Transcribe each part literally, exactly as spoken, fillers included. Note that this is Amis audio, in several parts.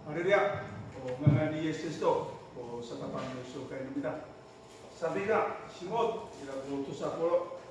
Haleluya. O ngangan ni Yis Kristo ko satapang no sowal no mita. Safira, simot, ira ko tosa polo'.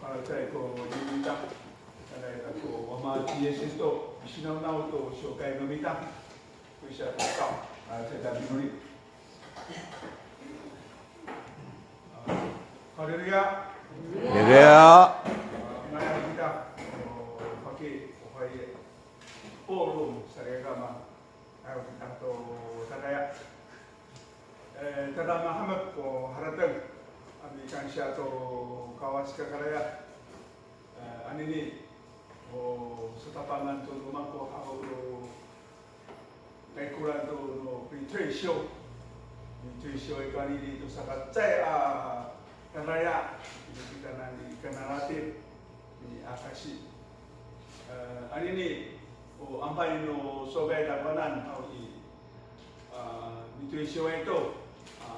Para caay ko mita, para ko Wama ci Yis Kristo, sinawnaw to sowal no mita. Ko isa to, para caay ta minori. Haleluya. Haleluya. Nga'ay kita, o, faki, o, faki, polong, salikaka ma, ayo kita to, tadaya. E, tada mahemek ko harateng a mikansiya to Kawas i kakarayan. E, anini, o satapangan to no mako haw to kaikoran to no 退休. 退休 i to anini to sakacecay a dadaya, itini kitanan i Kanaratil, i akasi. E, anini, o ampay no sowal takowanan haw i, a, 退休 to, a,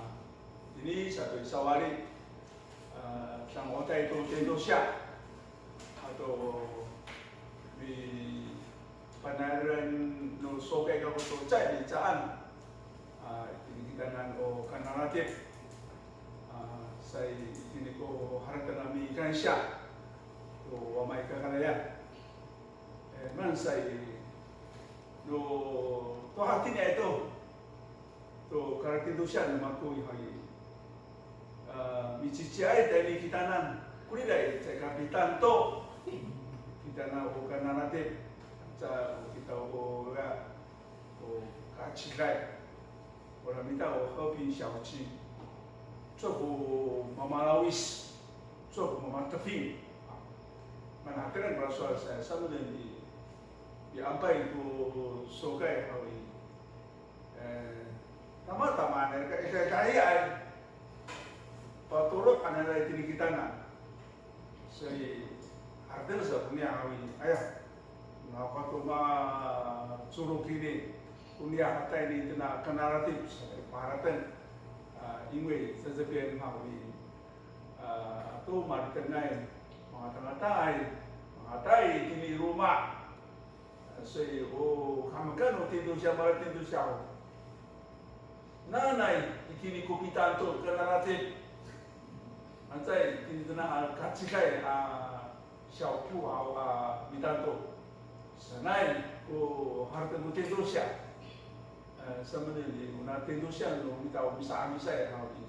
itini sato i sawali, a, tango'otay to tendosya, ato mipanayalan no sowal kako to cecay mihecaan, a, itini kitanan o Kanaratil, a, sa itini ko harateng a mikansiya to Wama i kakarayan. E, mansay, no, to hatiniay to, to kalatidosian no mako i haw i, a, miciciay tayni kitanan, koriray caay kapitan to kitanan o Kanaratil, ca o kita o, o kacilay. Ora mita o 和平小区, cowa ko mamalawis, cowa ko mamatefing. Mana hatiraay ko sowal sa, samaanen i, i ampay ko sowal haw i, e, tama, tama hananay ka, e, ka, ka, i, ay. Patorod hananay itini kitanan. 所以 harateng sa koniya haw i, aya, nga'ay kako to macorok ini, koniya hatayni tona Kanaratil sa paharateng, a, 因为在这边 haw i, a, to malitengay, mangatangataay, mangatay itini loma', 所以 o kahemekan no tendosya, mala tendosya ho. Nanay itini ko pitan to Kanaratil. Anca itini tona, a, kacikay, a, 小铺 haw, a, mitan to. Sanay ko harateng no tendosya. E, samaanen i, ona tendosya no mita o misa'Amisay haw i,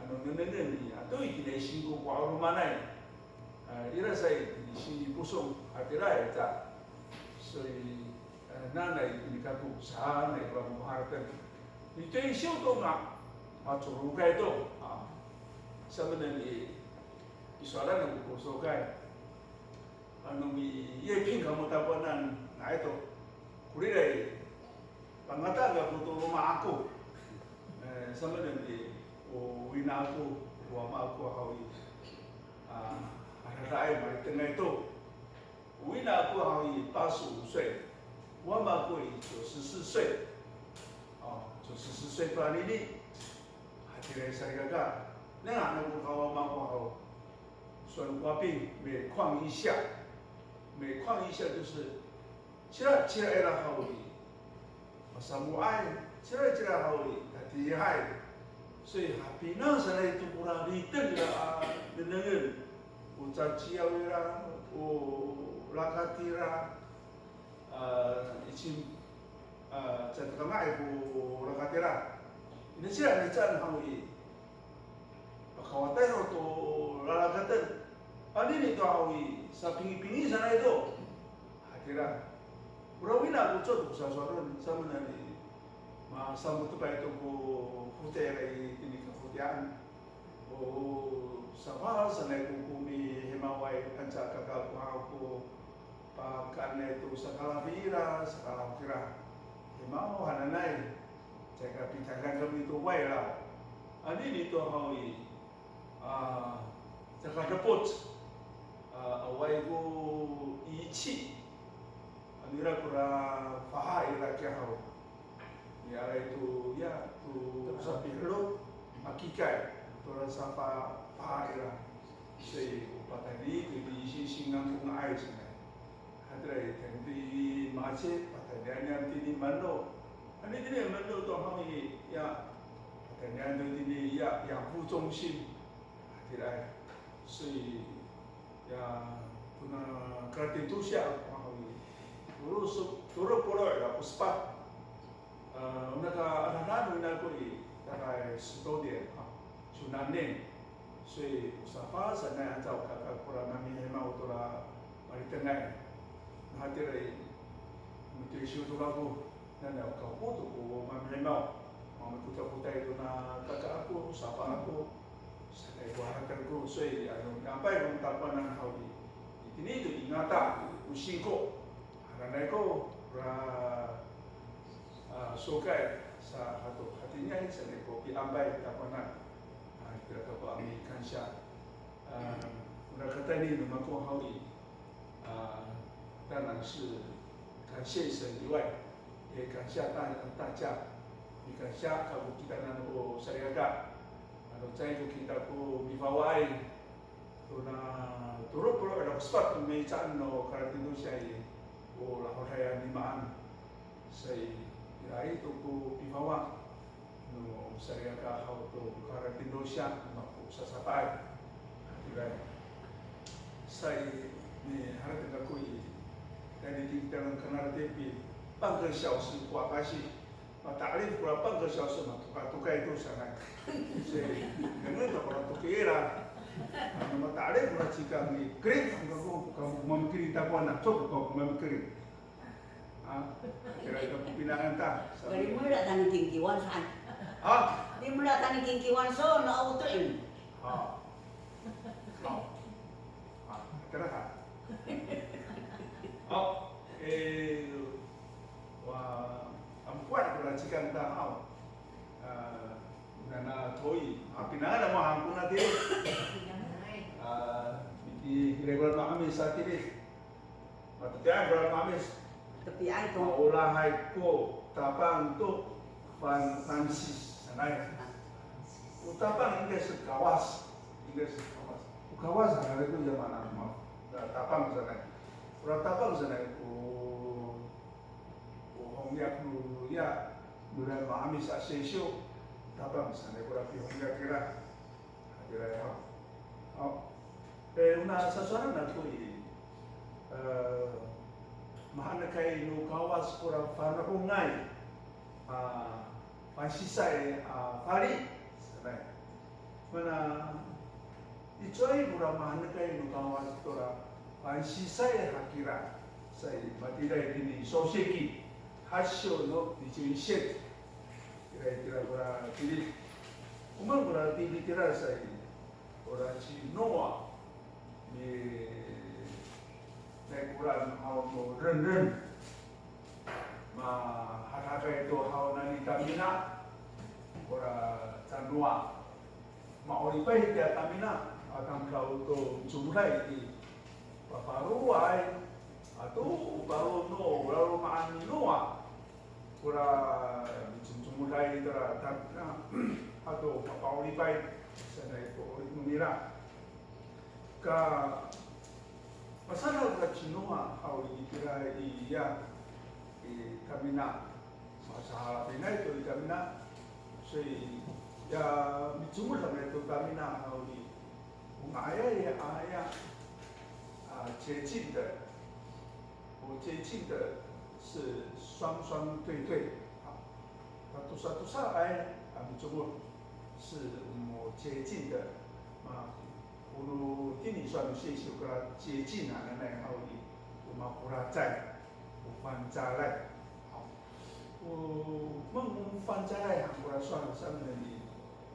ano nengnengen i, ato itini i singko ko 'alomanay. A, ira sa itini i Sini Posong, hatiraay ca. 所以, e, nanay itini kako sanay ko maharateng. 你退休 to nga, macorokay to. A, samaanen i, i sowal no ko sowal. Ano mi, 叶片 kamo takowanan, nga'ay to. Koriray, Pangata kako to loma' ako. E, samaan i, o wina ako, o wama ako haw i, a, adadaay malitengay to. O wina ako haw i 八十五岁, o wama ako i 九十四岁. O, 九十四岁 to anini. Hatiraay salikaka. Nengneng han ako ko wama ako haw, sowal ko waping, 每况愈下. 每况愈下就是 Cila, cila ira haw i masamoay, cila, cila haw i tatiihay. 所以 hapinang sanay to kora liteng ira a nengnengen. O caciyaw ira, o rakat ira, a, icin, a, caay to kanga'ay ko rakat ira. Ina cila mihecaan haw i pakawatay ho to lalakaten. Anini to haw i, sapingipingi sanay to. Hatira. Ora wina ako to ko sasowalen, samaan i, masamotepay to ko foti'ay itini kafoti'an. O safahal sanay ko komihimaway, anca kaka ko haw ko pakaenay to sakalafi ira, sakalahok ira. Himaw hananay, caay ka pitahidang kami to waylaw. Anini to haw i, a, caka depot, a, awaay ko ici. Ano ira kora faha ira kiya haw. Mialaay to, ya, to sapihlo, makikay, to ra safa, faha ira. 所以 o patayni to i, i, i, singan ko nga'ay sanay. Hatira i, tayni to i Maci, pataynian niyam tini Mano. Ano tini Mano to haw i, ya, pataynian to tini, ya, 养护中心. Hatira i, 所以 ya, tona karating to siya, haw i, tolo so, tolo polo' ira ko sepat. A, o nakaadaan no ina ako i, 大概十多年 a, 十何年. 所以 o safa sanay anca o kaka kora mamihimaw tora malitengay. Hatira i, mitoy siw to kako, nanay o kako to ko mamihimaw. Mamikotay-kotay tona kaka ako, safa ako, sanay ko harateng ko, 所以 ano, miampay ko takowanan haw i, itini to i ngata, o singko. Hananay ko, ra, a, sokay sa hato, hatiniay sanay ko piampay takowanan. A, itira kako a mikansiya. A, ora katayni no mako haw i, a, 当然是感谢神以外，也感谢大，大家。Mikansiya kako kitanan o salikaka. Ano caay ko kita ko mifawaay. Tona tolo polo' ira ko sepat to mihecaan no karating to siya i, o lahoday a nimaan. Sa i, iraay to ko pifawa no salikaka haw to karating to siya, mako sasapaay. Iraay. Sa i, miharateng kako i, tayni i kitanan kanaratepi, 半个小时 ko akasi. Mata'elif kora 半个小时 matokatokay to sanay. Sa i, nengneng to kora toki ira. Ano mata'elif kora cikang i, kerit kako, kako mamikili takowanan, cok kako mamikili. A, kira ito ko pinangan ta. Limela tani kingkiwan saan. A? Limela tani kingkiwan so, no, aw to in. A. A. A, kira ha. A, e, wa, amkowan kora cikang ta haw. A, nana toy. A, pinangan mo han kona tini. A, i, i, ira kora ma'amis sa tini. Matepian kora ma'amis. Tepian to. Maolahay ko tapang to pan-, pansi sanay. O tapang 应该是 kawas. 应该是 kawas. O kawas sanay ko ya mana ma-, tapang sanay. Kora tapang sanay ko, ko hongyak no ya, nora ma'amis a sesyo. Tapang sanay kora pihongyak ira. Hatira haw. Haw. E, ona sasowalen ako i, e, mahaenay no Kawas kora fanohongay, a, fansisay, a, fali sanay. Mana, icowaay kora mahaenay no Kawas kora fansisay hakira sa i, matiraay tini Sosiki, hasyo no nicoiset. Ira itira kora tilid. O maan kora tilid itira sa i, ora ci Noa, ni, naikoran haw no renren. Mahadhad Ito haw nani tamina, kora canoa. Ma'oripay tiya tamina, a tamdaw to micomoday i papaloay, ato paro no laloma'an ni Noa. Kora micomocomoday tira tamina, ato mapa'oripay, sanay ko 'orip no mira. Ka, masadak ka ci Noa haw i, itira i, ya, i tamina. Masahalapinay to i tamina. 所以 ya micomod hananay to tamina haw i, o nga'ayay a, ya, a, 洁净的。 O 洁净的是双双对对，啊，那 tosa tosaay a micomod 是 mo 洁净的，啊， o no tini sowal no Sisiw kora 洁净 hananay haw i, o maporacay, o fangcalay. Haw. O, mang, o fangcalay han kora sowal saan i,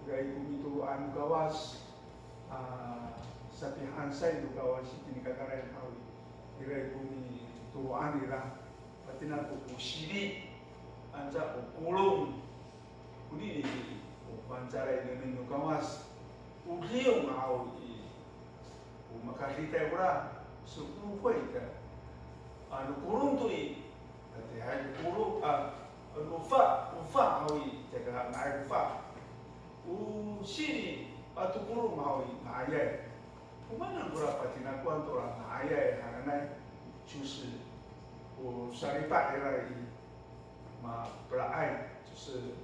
ira i ko mitoro'an no Kawas, a, sapihansay no Kawas itini kakarayan haw i, ira i ko mitoro'an ira, patina to ko siri, anca o kolong, onini i, o fangcalay nengneng no Kawas, o liyong haw i, o makaditay kora, 是污秽的。 Ano kolong to i, atihay ko kolong, a, ano fa, o fa haw i, tika nga'ay ko fa. O siri ato kolong haw i, nga'ayay. O maan kora patinakoan tora nga'ayay hananay, 就是 o saripa' ira i, mapela'ay, 就是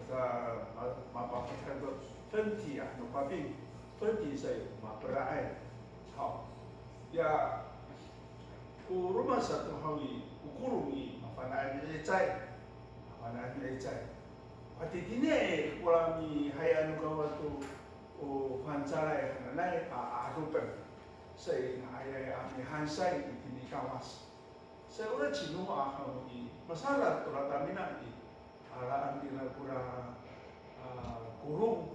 Sa, ma, mapapatay to 粉体 a, no paping. 粉体 sa i, mapela'ay. Haw. Ya, ko roma sato haw i, ko kolong i, mafana'ay mi'icay. Mafana'ay mi'icay. Patitini i, kora mihayan no Kawas to, o fangcalay hananay a, a 'adopen. Sa i, nga'ayay a mihansay itini Kawas. Sa ora ci Noa haw i, masadak tora tamina i, alaen nira kora, a, kolong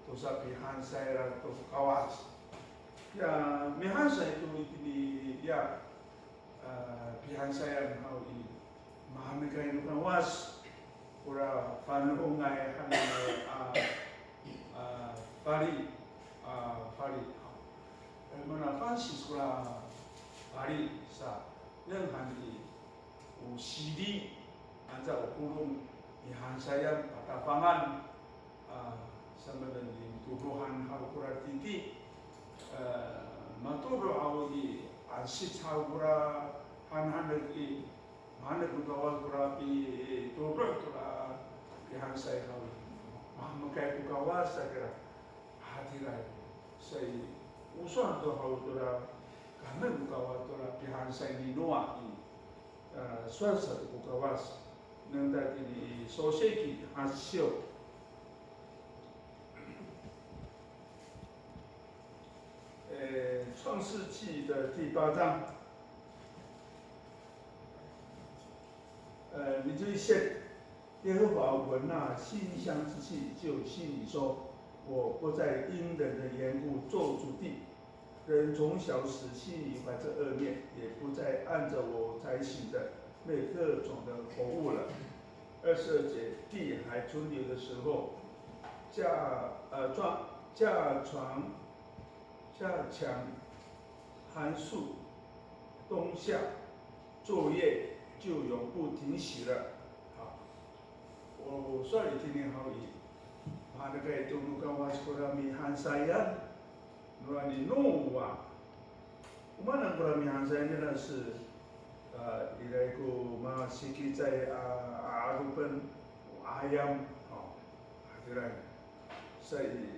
to sapihansay nira to Kawas. Ya, mihansay to itini, ya, a, pihansayan haw i, mahemek i no Kawas, kora fanohongay hananay a, a, fali, a, fali. E, mana Francis kora fali sa, nengneng han i, o siri, anca o kolong, mihansayan, patafangan, a, samanen i, torohan haw kora titi, e, matoro haw i, ansic haw kora hanhanek i, Mahanek no Kawas kora pitoro' tora pihansay haw. Mahemekay ko Kawas sa kira. Hatiray. Sa i, o sowal to haw tora, kahemek no Kawas tora pihansay ni Noa i, a, sowal sato ko Kawas. Nengneng tini i Sosiki hasiw. 呃，创世纪的第八章，呃，你这一些，耶和华闻那馨香之气，就心里说：我不再因人的缘故咒诅地，人从小死心里怀着恶念，也不再按着我才醒的那各种的活物了。二十二节，地还存留的时候， 架呃架架床架墙寒暑冬夏昼夜就永不停息了。好，我说你听听好意。Mahemek to no Kawas kora mihansayan nora ni Noa. O maan kora mihansayan nira sa, a, ira ko masikicay a, a 'adopen, o 'ayam, o, hatira. Sa i,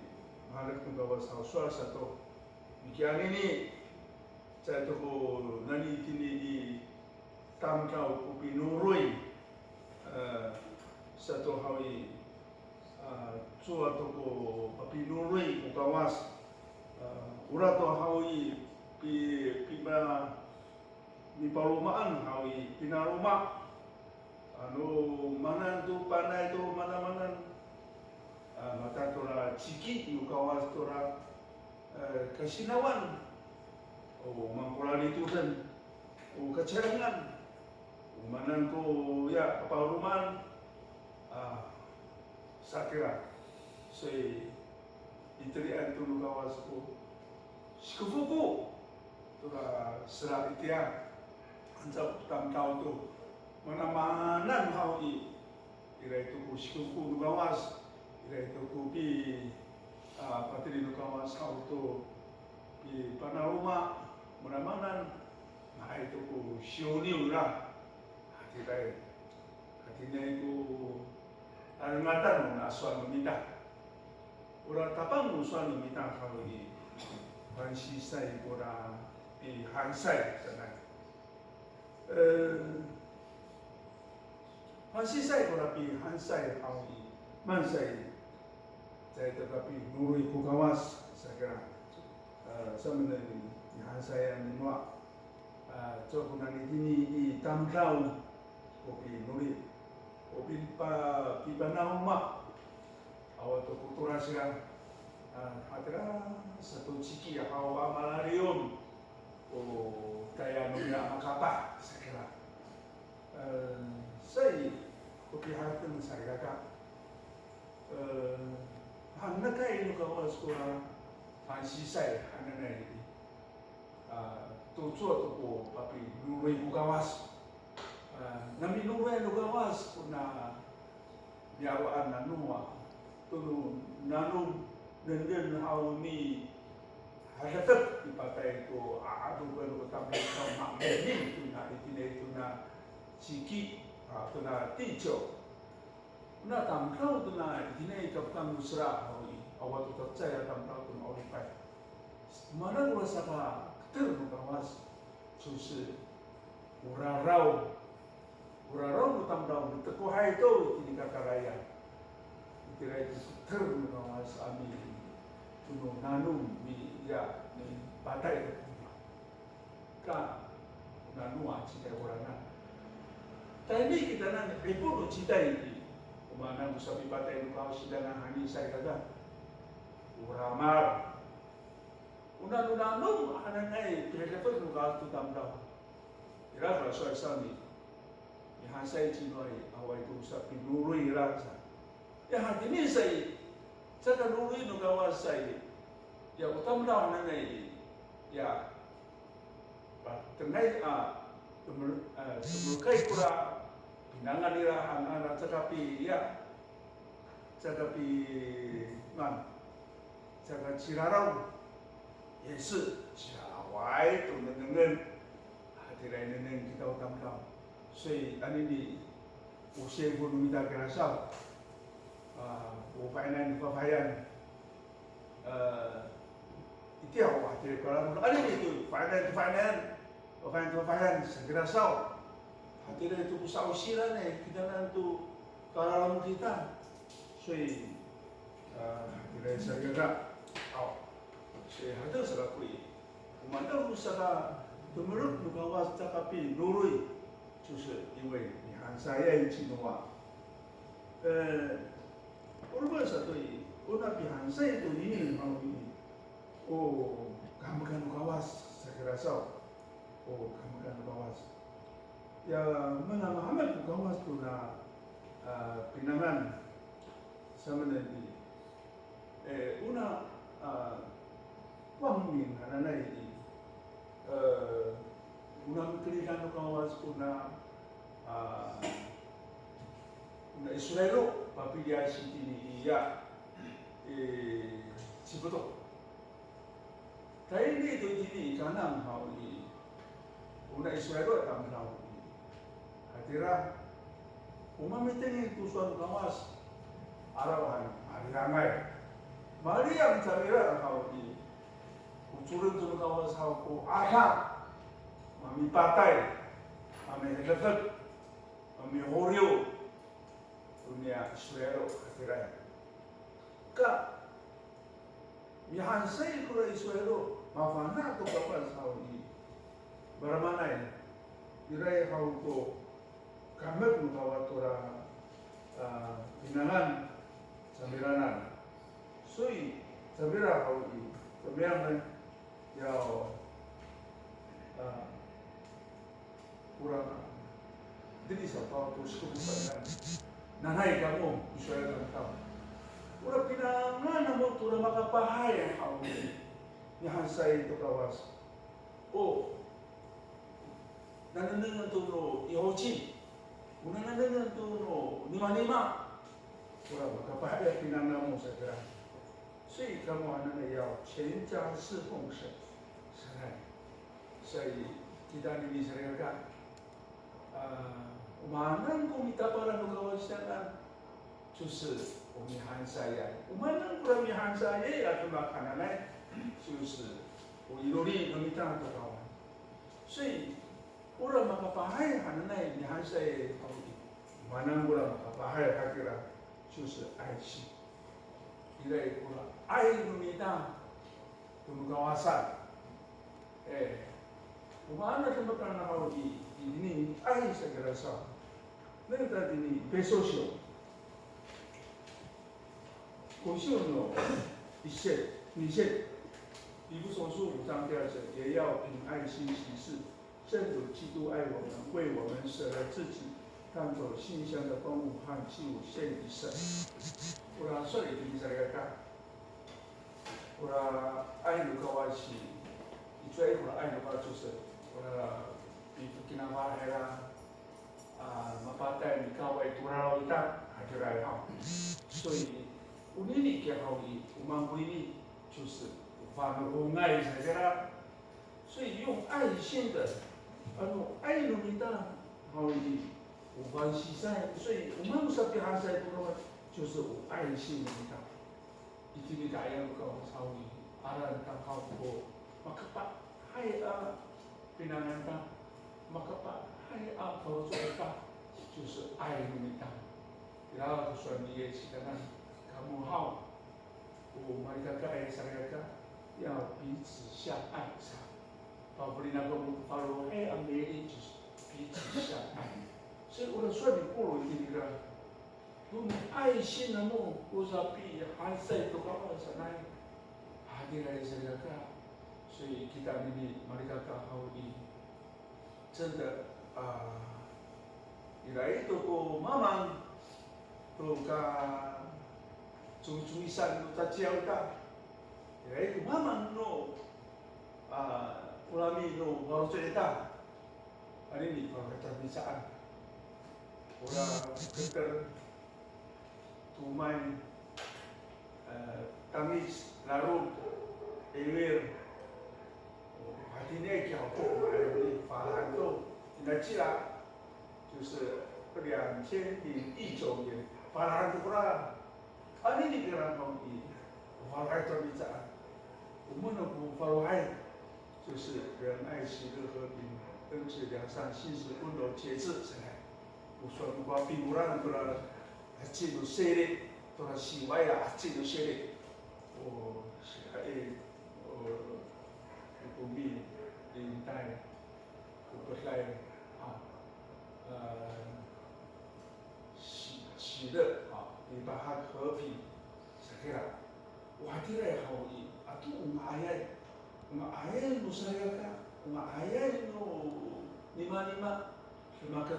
mahemek no Kawas haw sowal sato. Mikiya anini, caay to ko nani tini i tamdaw ko pinoroy, e, sato haw i, a, cowa to ko papinoroy ko Kawas, a, ora to haw i, pi, pima, mipalomaan haw i, pinaloma. Ano maanan to panay to manamanan, a, mata tora ciki no Kawas tora, e, kasinawan, o mangkolalitoden, o kacarengan, o Manan ko ya kapaloman, a, sakira. Soy, itelian to no Kawas ko sikofoko tora sera itiya. Anca ko tamdaw to, manamanan haw i, ira to ko sikofoko no Kawas, ira to ko pi, a, pateli no Kawas haw to pipanaloma, manamanan, nga'ay to ko siyoniw ira. Hatiraay, hatiniay ko, a, rengatan no sowal no mita. Ora tapang no sowal no mita haw i, fansisay kora pihansay sanay. E, fansisay kora pihansay haw i, mansay, caay to ka pinoroy ko Kawas, sakira. E, samanen i, pihansayan no, a, cowa ko nani tini i tamdaw ko pinori, ko pipa-, pipanaloma, awa to ko toras ira, a, hatira sato ciki haw a malaliyon ko tayal no mira a makapah, sakira. E, sa i, ko piharateng sa ira ka. E, hananay no Kawas kora fansisay hananay i, a, tocowa to ko papinoroy ko Kawas. A, naminoroy no Kawas kona niyaro' a nano, a, to no nanom, nengneng haw mihadefek, mipatay to a, a, to ko tamdaw, maemin tona itini tona ciki, a, tona tico. Ona tamdaw tona itini i kapotang no sera haw i, awa to cecay a tamdaw to ma'oripay. Mana ko sakaketer no Kawas, 就是 o raraw, o raraw no tamdaw, mitekohay to itini kakarayan. Itiraay to keter no Kawas a mi, to no nanom, mi, ya, mipatay to. Ka, nano a citay koranan. Tayni kitanan, 'ipon no citay i, o maan ko sapipatay no Kawas, sitanan hani sa i, kaka, o ramal. O nano nanom hananay pihadefek no Kawas to tamdaw. Ira ko sowal saan i, mihansay ci Noa i, awaay to sapinoroy ira sa. Ya hatini sa i, caka noroy no Kawas sa i, ya o tamdaw hananay i, ya, patenay a, temel-, e, temelekay kora pinangan ira han, a, caka pi, ya, caka pi, man, caka ciraraw, 也是 ciraraway to nengnengen. Hatiraay nengneng kita o tamdaw. 所以 anini, o sifo no mita kira saw, a, o fa'inayan, fafahiyan. E, itiya, wa, hatira kora, anini to, fa'inayan, fa'inayan, fafahiyan, fafahiyan, sa kira saw. Hatira to ko sa'osiran i, kitanan to kalalam kita. 所以, a, hatira sa kira. Aw. 所以 hatira sa kako i, o maan ko saka temelek no Kawas caka pinoroy, 就是因为 mihansayay ci Noa. E, o roma sato i, ona pihansay to nini haw i, o kahemekan no Kawas, sa kira saw. O kahemekan no Kawas. Ya, mana mahemek ko Kawas tona, a, pinangan, samanen i, e, ona, a, 光明 hananay i, e, ona mikeridan no Kawas kona, a, ona Israil, papiliyas itini i, ya, e, Icipto. Tayni to itini i Kanan haw i, ona Israil a tamdaw i, hatira, o mamitengil to sowal no Kawas, arawan, maliyangay. Maliyang cangra haw i, ocoren to no Kawas haw ko 'ada, mamipatay, mamihedefek, mamihoriw, toniya Israil, hatiraay. Ka, mihansay kora Israil, mafana' to Kawas haw i, maramanay, iraay haw to kahemek no Kawas tora, a, pinangan, cangraanan. 所以 cangra haw i, 怎么样呢？要, a, Kora, Ini sa pa to sikokotan. Nanay kamo, misowalan kamo. Ora pinangan namo to ora makapahay haw i, mihansay to Kawas. O nanengnengen to no ihocin, o nanengnengen to no nimanima, ora makapahay a pinangan namo sa kira. 所以 kamo hananay 要全家侍奉神, sanay. 所以 kita anini salikaka, a, o maan ko mitapalan no Kawas saan, 就是 o mihansayay. O maan kora mihansayay a demak hananay, 就是 o inoli no mita to Kawas. 所以 ora makapahay hananay mihansayay haw i, o maan kora makapahay hatira, 就是爱心. Ira i kora ay no mita to no Kawasan. E, o maan a demak haw i, itini ay sa kira sa. Nengneng ta itini Epeso syo, ko syo no iset, niset. 以弗所书五章第二节，也要凭爱心行事，正如基督爱我们，为我们舍了自己，当作馨香的供物和祭物献给神。Ora sowal itini salikaka. Ora ay no Kawas i, icowa ora ay no Kawas, ora pitokinafay ira, a, mapatay, mikaway to raraw ita, hatiraay haw. 所以 onini kiya haw i, o maan konini, 就是 o fanohongay sa kira. 所以用爱心的, ano ay no mita haw i, o fansisay. 所以 o maan ko sapihansay to no Kawas, 就是 o 爱心的 mita. Itini ka'ayaw no Kawas haw i, alaen ta haw ko makapahay a pinangan ta, makapahay a faloco' ta, 就是 ay no mita. Ira ko sowal ni Yis kitanan, kamo haw, o malikakaay salikaka, 要彼此相爱 sa. Pafelien ako ko falohay a meli, 就是 彼此相爱. 所以 ora sowal ni Pawlo itini kira, to no 爱心 namo ko sapihansay to Kawas sanay, hatiraay salikaka. 所以 kita anini malikaka haw i, 真的 a, iraay to ko mamang to ka cowicowisan no caciyaw ita. Iraay ko mamang no, a, o rami no faloco' ita. Anini falohay tami saan. Ora keter, tomay, e, tangic, lalok, 'iwir. O, hatiniay kiya ho to, ma'araw ni, falahen to. Inacila, 就是两千零一九年, falahen to kora. Anini kira haw i, o falohay to mihecaan. O maan ko falohay, 就是仁爱、喜乐、和平、恩慈、良善、信实、温柔、节制 sanay. O sowal ko pingoran tora heci no siri, tora siway a heci no siri. O, siya i, o, komi, lintay, o, peday, a, a, si, sira, a, lipahak, 和平 sa kira. O hatiraay haw i, ato o nga'ayay. O nga'ayay no salikaka, o nga'ayay no nimanima, demak,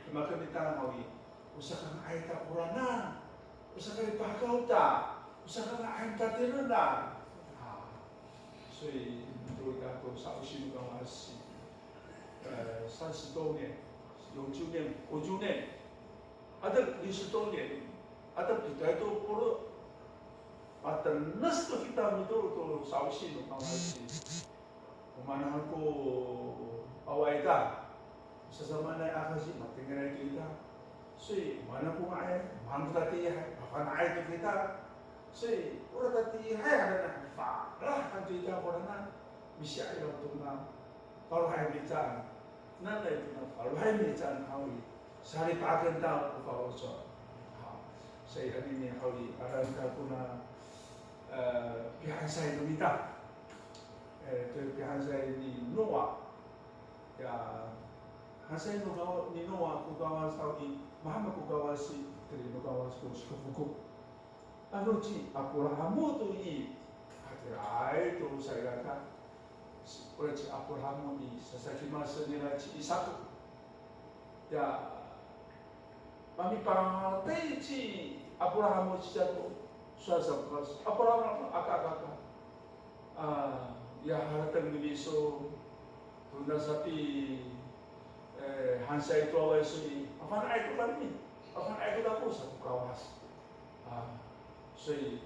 demak ita haw i, o sakanga'ay ita koranan, o sakalipahakaw ita, o sakanga'ay ita tireng. A, 所以 to ita to sa'osi no Kawas i, e, 三十多年, 四十年, 五十年, 啊，这个六十多年, 啊，这个 pito to polo', patenes to kita mitoro' to sa'osi no Kawas i. O maan ko awa ita, sasamaanay akasi, matengilay to ita. 所以 o maan ko nga'ay, o maan ko tatiihay, mafana'ay to kita. 所以 ora tatiihay hananay, falah han to ita koranan, misi'ayaw to na falohay mihecaan. Nanay to na falohay mihecaan haw i, salipahaken ta ko faloco'. Ha, sa anini haw i, alaen ta kona, e, pihansay no mita. E, to pihansay ni Noa. Ya, hansay no Kawa-, ni Noa ko Kawas haw i, mahemek ko Kawas i, teli no Kawas ko sikofoko. Ano ci Aprahamo to i, hatiraay to salikaka. Ora ci Aprahamo i, sasakimasen nira ci Isak. Ya, Mamipatay ci Abraham o cecay to, sowal sa ko Kawas, Abraham, aka, aka, aka. A, ya harateng no miso, tona sapi, e, hansay to awaay, soy, afana'ay to kami, afana'ay to kako sa ko Kawas. A, soy,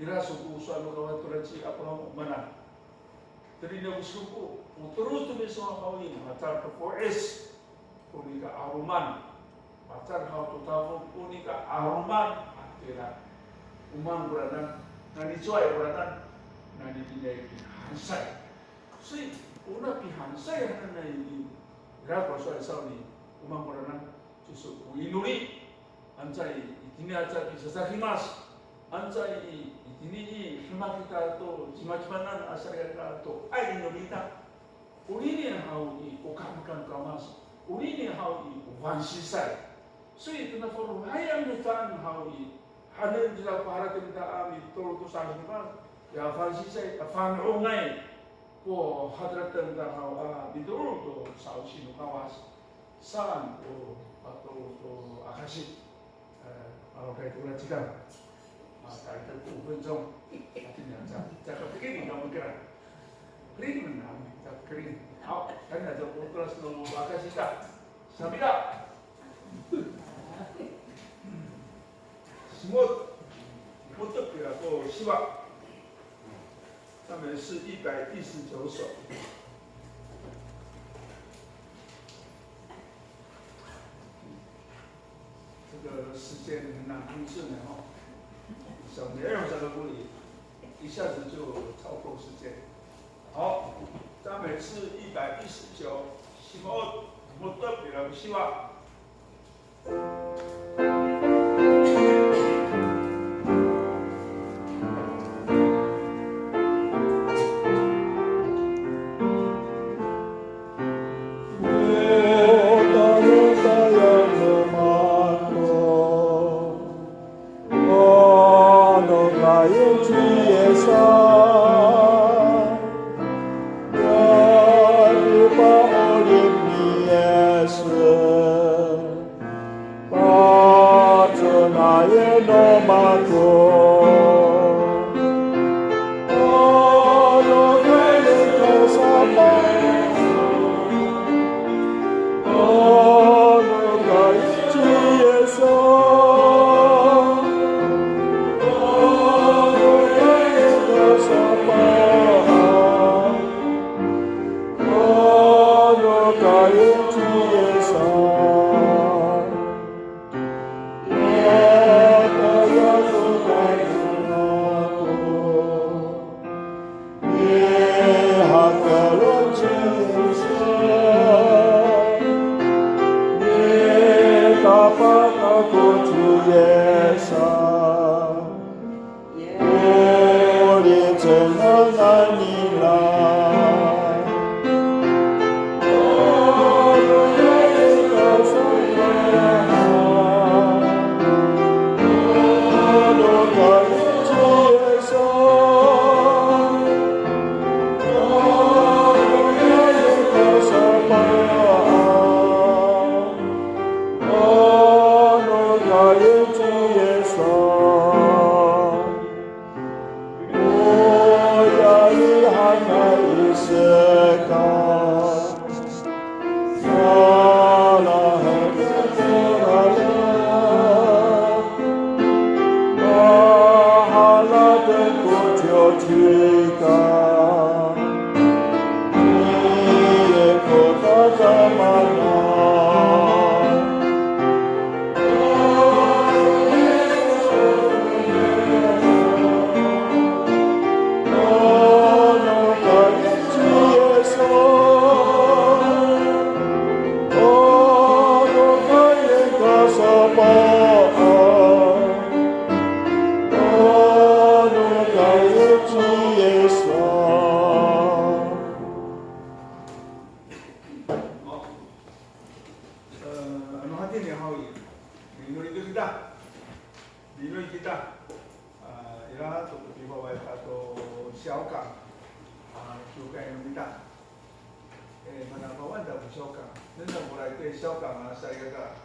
ira so ko sowal no Kawas to ci Abraham, mana. Teli niya ko siko, o tolo to miso haw i, macal to fo'es ko nika 'aloman. Macal haw to tafong ko nika 'aloman. A, tira. O maan koranan, nani cowa koranan, nani tiniay pihansay. Soy, o na pihansay hananay i, ira ko sowal sawni, o maan koranan, Kiso ko inoli, anca i, itini aca pisasakimas, anca i, itini i, demak kita to cimacimaan a salikaka to, ay, inoli ita. Onini haw i, o kahemekan no Kawas. Onini haw i, o fansisay. Soy, tona falohay a mihecaan haw i, hanen kita ko harateng ita a mitolon to sasakimas, ya fansisay, ya fanrongay ko harateng ita haw a mitolon to sa'osi no Kawas. Saan ko, ato ko akasi. E, 'alomanay to kora cidal. A, 大概五分钟。Ato niya, ca, caka pikirin kamo kira. Pikirin, a, caka pikirin. Haw, tayra to ko kora no akasi ta. Sapida. Simot, Simot to pira ko siwa. 上面是一百一十九首。这个时间很难控制的哦，小朋友在这里，一下子就超过时间。好，赞美诗一百一十九，Simot, Simot to pira ko siwa. Ano hatini haw i, minoli to kita. Minoli kita. A, ira to ko pifawaay ato 小港. A, kiwkay no mita. E, mana Pawan ta ko 小港. Nengneng ko ray to 小港 a salikaka.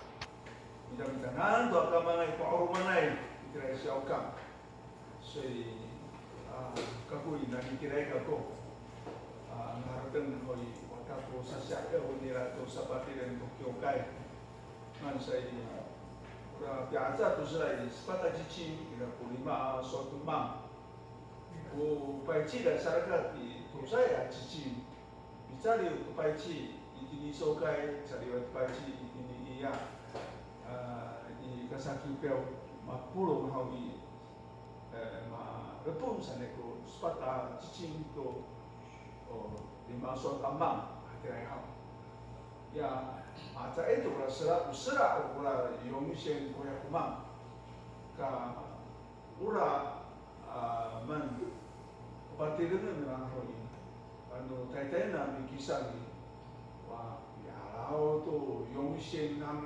Midamidanan to a kamangay ko 'alomanay itira i Siawkang. 所以, a, kako i, nani itira i kako, a, ngarateng ho i, wata ko sasi'ayaw nira to sapatireng to kiwkay. Ngan sa i, ora pi'aca to sera i, sepat a cicing, ira ko lima a sowal to mang. O payci ira sarakat i, tosaay a cicing. Micaliw to payci itini sokay, caliw to payci itini iya. A, i kasakiw kiyaw, mapolong haw i, e, malepon sanay ko sepat a cicing to, o, lima sowal a mang, hatiraay haw. Ya, maca ito kora sera, o sera, o kora yongsen koya ko mang. Ka, ora, a, man, o patirengen nira haw i, ano taytay na mikisan i, wa, mi'araw to yongsen han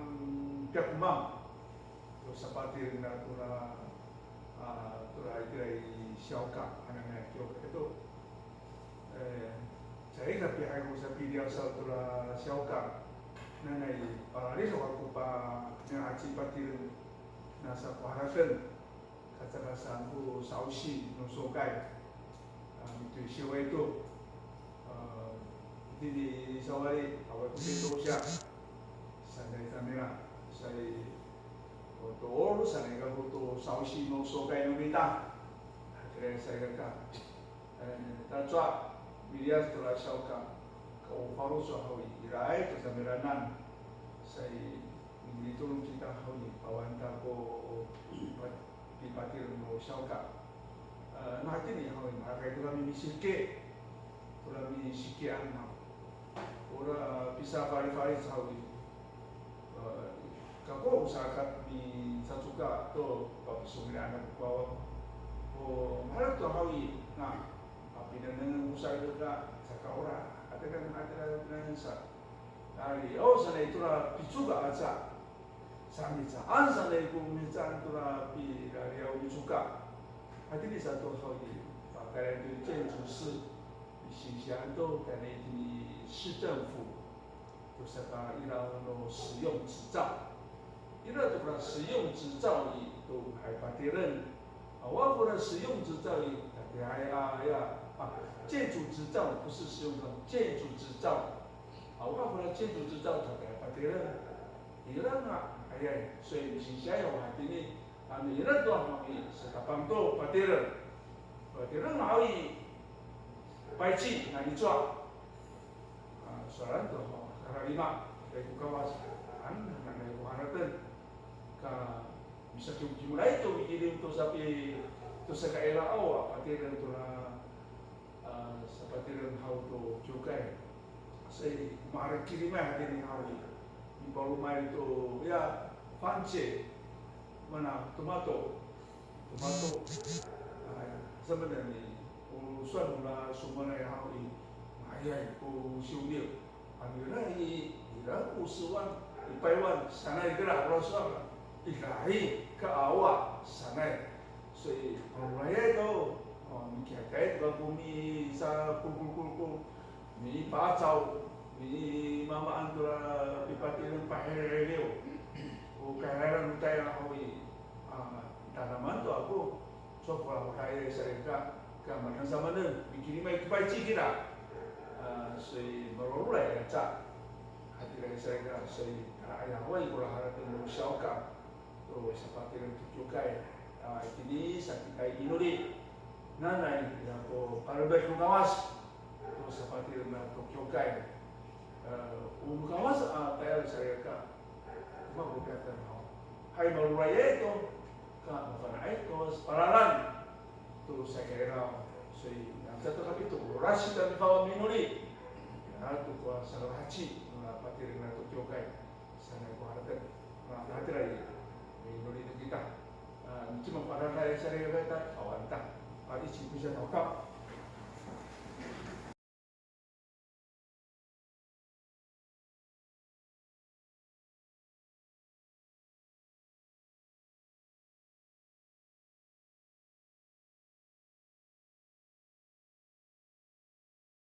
piyakman to sapatireng nira tora, a, tora itira i Siawkang hananay kiwkay to. E, caay kapihay ko sapiliyaw sa tora Siawkang. Nanay palalis ako ko pa, niya'aci patireng nasa ko harateng. Kacaka saan ko sa'osi no sokay. A, mitoy siway to. A, itini sawali, awaay ko pito siya. Sanay tamira, sa i, o toor sanay kako to sa'osi no sokay no mita. Hatiraay sa i kaka. E, tacowa miliyas tora Siawkang, ka o faloco' haw i, iraay to camiranan. Sa i, mitolon kita haw i, pawan ta ko pa-, pipatireng no Siawkang. E, mahatini haw i, mahaenay to kami misiki. Tora misikian haw. Ora pisafalifalic haw i. E, kako o sarakat micacoka to papisongilian ako ko wawa. O maherek to haw i, na, a, pinengneng ko salikaka, saka ora, hatira, hatira, pinengneng sa. Tayra, o sanay tora picoka aca. Sa mihecaan sanay ko mihecaan tora pilaliyaw micoka. Hatini sato haw i, pakayni to 建筑师, misingsian to, kayni itini 市政府. To saka ira no 使用执照. Ira to kora 使用执照 i, to hay patireng. Awa kora 使用执照 i, tatihay a, ya, a, 建筑执照 不是使用执照, 建筑执照. Awa kora 建筑执照 tatihay patireng. Ira nga, ayay, 所以 misingsiay ho hatini, ano ira to haw i, satapang to patireng. Patireng haw i, payci, nani cowa. A, sowalan to haw, kararima, kay ko Kawas, an, nanay ko harateng. Ka, misakimkimay to, mikilim to sapi, to saka ira awa, patireng to na, a, sapatireng haw to kiwkay. Sa i, mahakilimay hatini haw i. Mipalomay to, ya, 番茄, mana, tomato. Tomato. A, samanay ni, o sowal nora somanay haw i, mayay ko siwni. Ano ira i, ira ko sowal, i paywan, sanay kira, ora sowal. Ira i, ka awa, sanay. 所以, o, mayay to, o, mikiyakay to kako misakolkolkolkol, mipacaw, mimamaan tora pipatireng pahirihiriw. O kahirang no tayal haw i, a, tanaman to ako, cowa ko lahoday sa reka, ka manan samanen, mikilimay ko payci kira. A, 所以 malolay aca. Hatiraay sa reka, 所以 tala ayaw ko laharateng no Siawkang to sapatireng to kiwkay. A, itini sa kita i inoli. Nanay, ira ko palebed no Kawas to sapatireng to kiwkay. E, o no Kawas a tayal sa reka, mako piyaten haw. Hay malolay to, ka mafana'ay to sapalalan to saka ira. 所以, nanca to kapito, orasi kami fawa minoli. Ira to ko sakalahaci, no patireng to kiwkay. Sanay ko harateng. A, hatira i, minoli to kita. A, cima ko adadaay sa reka kita, fawan ta. A, ici ko sa tawka.